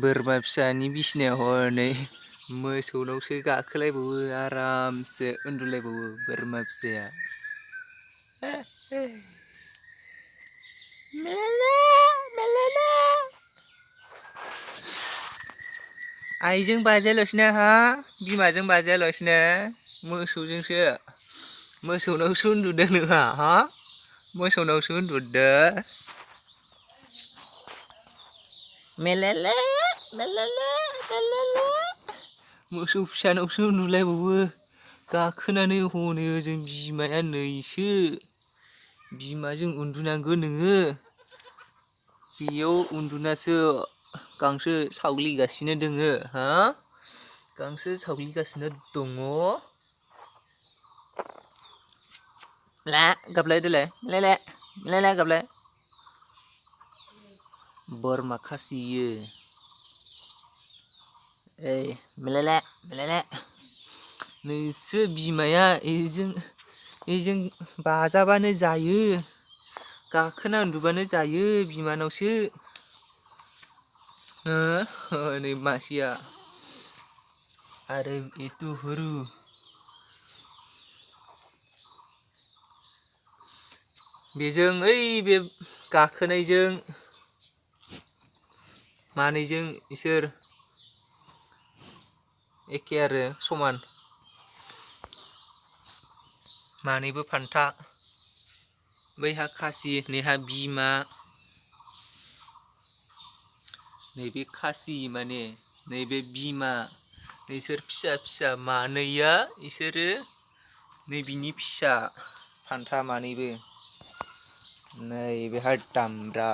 बोरमा फिसानि बिसिनायाव हनै मोसौनावसो गाखोलायबावो आरामसे उन्दुलायबावो बोरमा फिसाया। आइजों बाजायाल'सिनो हा बिमाजों बाजायाल'सिनो मोसौजोंसो मोसौनावसो उन्दुदों नोंहा हा मोसौनावसो उन्दुदो। मेलेले मेलेले मेलेले मोसौ फिसानावसो उन्दुलायबावो गाखोनानै हनै ओजों बिमाया नैसो बिमाजों उन्दुनांगौ नोङो बेयाव उन्दुनासो गांसो सावग्लिगासिनो दोङो हा गांसो सावग्लिगासिनो दङ। ला गाबलाय देलाय लेले लेले गाबलाय बोरमा खासि इयो ओइ मेलेले मेलेले नैसो बिमाया इजों बाजाबानो जायो गाखोना उन्दुबानो जायो बिमानावसो नै मासेया आरो itu हरु बेजों ओइ बे गाखोनायजों मानैजों इसोर एखे आरो समान मानैबो फान्था बैहा खासि नैहा बिमा नैबे खासि माने नैबे बिमा नैसोर फिसा फिसा मानैया इसोरो नैबिनि फिसा फान्था मानैबो नै बेहा दामब्रा